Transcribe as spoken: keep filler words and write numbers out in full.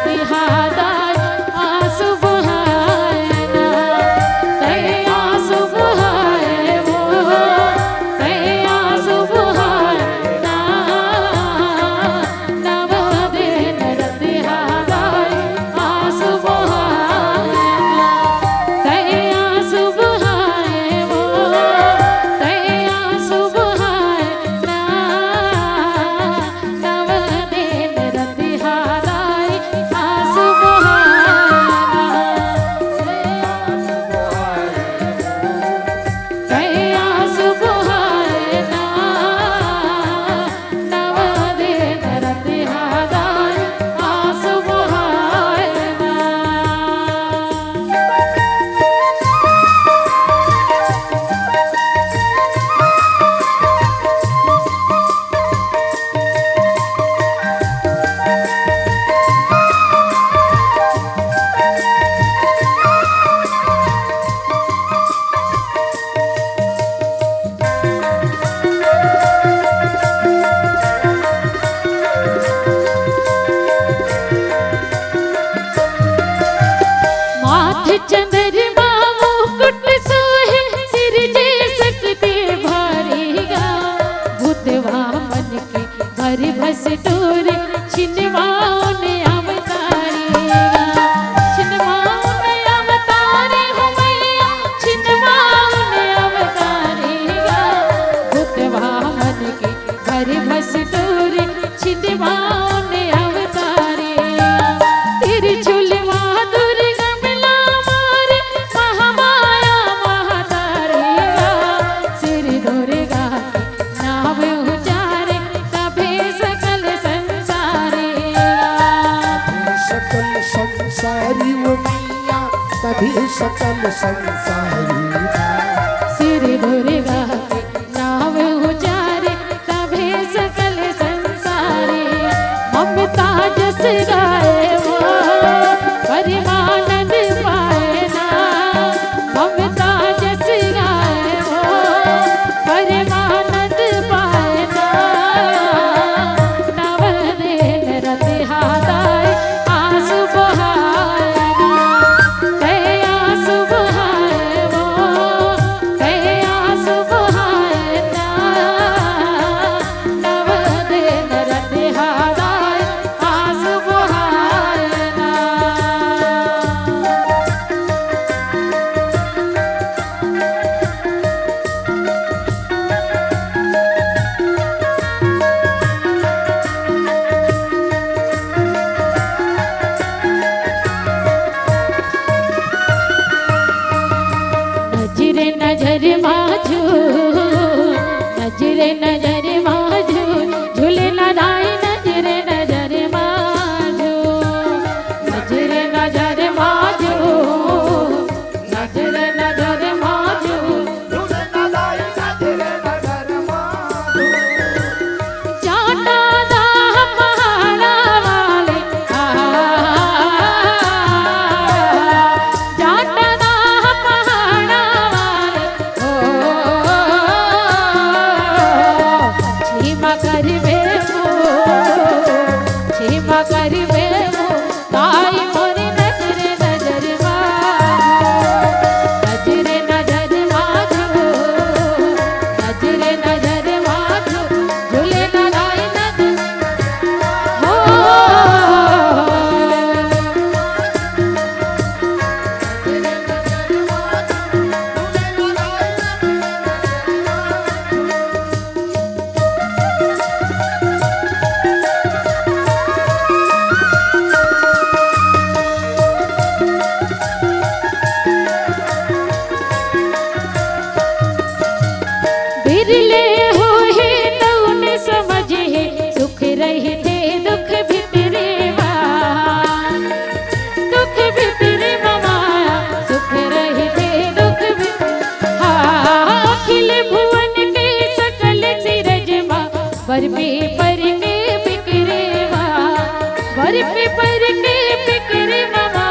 तिहारा आंसू बहाए ना, तैं आंसू बहाए वो, तैं आंसू बहाए ना, नव दिन रतिहारा आंसू बहाए ना, तैं आंसू बहाए वो, तैं आंसू बहाए ना। नव दिन रतिहारा आंसू बहाए ना, तैं आंसू बहाए ना, नव दिन रतिहारा आंसू बहाए ना। माथ चंद्रमा मुकुट सोहे, सिरजे सकती भारी गा। भूतवा मन के भरि भस टोरे, छिनवाओ ने अवतारी गा। छिनवाओ ने अवतारी हो मैया, छिनवाओ ने अवतारी गा। भूतवा मन के भरि भस टोरे, छिनवाओ ने अवतारी। त्रिशूलवा दुर्गमला मारे, महामाया महातारी। श्री दुर्गा के नाम उचारे, तभे सकल संसारी। सकल संसारी वो मैया, तभी सकल संसारी। श्री दुर्गा के नाम उचारे, तभे सकल संसारी। ममता जस गाए वो, परमानंद पाए ना। ममता जस गाए वो, परमानंद पाए ना। नव दिन रतिहारा आंसू बहाए ना। तैं आंसू बहाए वो, तैं आंसू बहाए ना। नव दिन रतिहारा आंसू बहाए ना। नजर नजर माझो, नजर नजर माझो, झूले ना दाई नजर नजर माझो, नजर नजर माझो, नजर नजर माझो। जाटा दा पहाड़ा वाले, आ, जाटा दा पहाड़ा वाले, ओ, क्षमा करबे वो, क्षमा करबे वो। ताई मोरे नजर नजर माझो, नजर नजर माझो, नजर नजर माझो, झूले ना दाई नजर हो। बिरले होहे तउन समझे, सुख रहिथे दुख भीतरे मा। दुख भीतरे मा, सुख रहिथे दुख भीतरे। हाँ, अखिल भुवन के सकल सिरजमा, बरपे परके फिकरे मा, बरपे परके फिकरे मा।